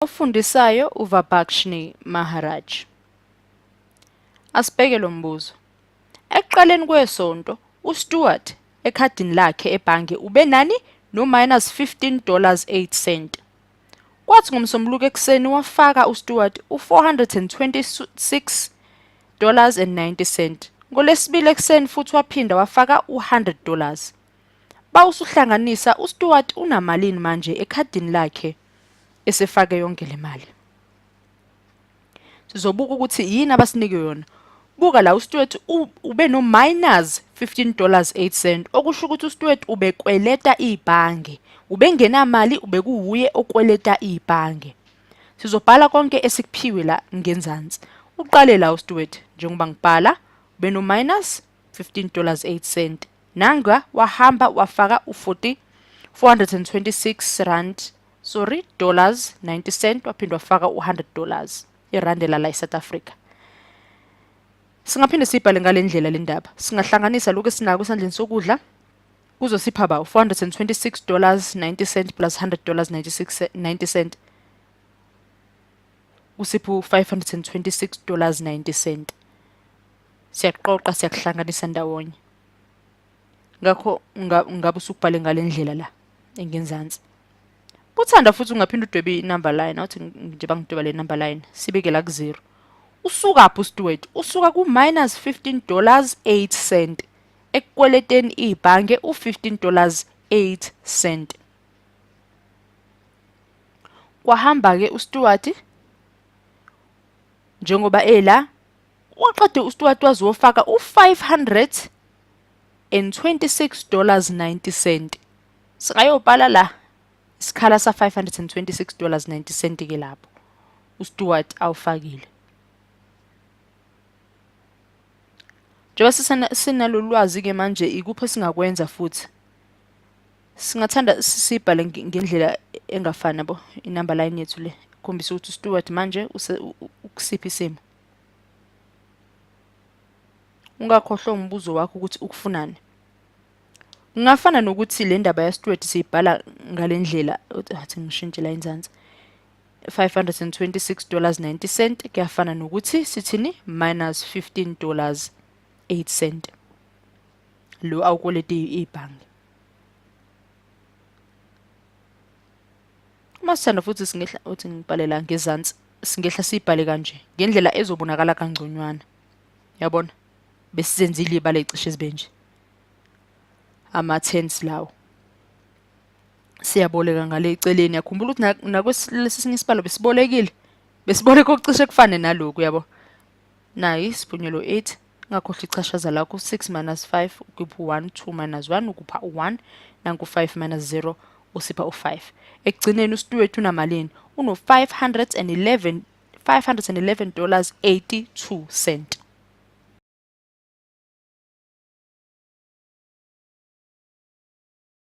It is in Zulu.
Ofundisayo uVabakshnee Maharaj. Asibheke lo mbuzo. Ekuqaleni kwesonto, uStuart ekhadini lakhe ebhange ubenani no-minus 15 dollars 8 cent. Kwathi ngoMsombuluko ekuseni wafaka uStuart u-426 dollars and 90 cent. NgoLwesibili ekuseni futhi waphinda wafaka u-100 dollars. Bawusuhlanganisa uStuart unamalini manje ekhadini lakhe esefake yonke le mali. Sizobuka ukuthi yini abasinike yona. Buka la uStuart ube no minus 15 dollars 8 cent okusho ukuthi uStuart ubekweleta ibhange. Ubengenamali ubekuwuye okweleta ibhange. Sizobhala konke esikuphiwe la ngenzansi. Uqale la uStuart njengoba ngibhala ube no minus 15 dollars 8 cent. Nanga wahamba wafaka u-40 426 rand sorry dollars 90 cent waphinde wafaka u-100 dollars irandi lala eSouth Africa. Singaphinde siyibhale ngale ndlela le ndaba. Singahlanganisa lokhu esinako esandleni sokudla kuzosipha ba 426 dollars 90 cent plus 100 dollars 96 90 cent kusipha u-526 dollars 90 cent. Siyaqoqa siyakuhlanganisa ndawonye. Ngakho ngabe usukubhale ngale ndlela la engenzansi. Uthanda futhi ungaphinde udwebe i-number line awuthi nje bangidweba le number line sibeke la ku-zero. Usukaphi uStuart? Usuka ku-minus 15 dollars 8 cent ekukweleteni ibhange u-15 dollars 8 cent. Kwahamba-ke uStuart njengoba ela waqede uStuart waze wofaka u-526 dollars 90 cent. Singayobhala la isikhala sa 526 dollars 90 cent ke lapho uStuart awufakile. Njengoba sinalolu lwazi ke manje ikuphi esingakwenza futhi? Singathanda sibhale ngendlela engafani yabo inumber line yethu le khombisa ukuthi uStuart manje ukusiphi isimo. Ungakhohlwa umbuzo wakho ukuthi ukufunani. Kungafana nokuthi le ndaba yaStuart siyibhala ngale ndlela athi ngishintshe la enzansi. 526 dollars 90 cent kuyafana nokuthi sithini minus 15 dollars 8 cent lo awukweleti ibhange. Uma sithanda futhi singehla uthi ngibhale la ngezansi singehla siyibhale kanje ngendlela ezobonakala kangconywana. Yabona? Besizenzile ibala ecishe zibe nje. Ama-tens lawo. Siyaboleka ngale eceleni. Yakhumbula ukuthi nakwelesi sinye isibalo besibolekile. Besiboleka okucishe kufane naloku yabo. Nayi siphunyelo 8 ngakhohlwa ichashaza lakho 6 minus 5 ukupha u-1 2 minus 1 ukupha u-1 nanku 5 minus 0 usipha u-5 ekugcineni uStuart unamalini uno-511 511 dollars 82 cent.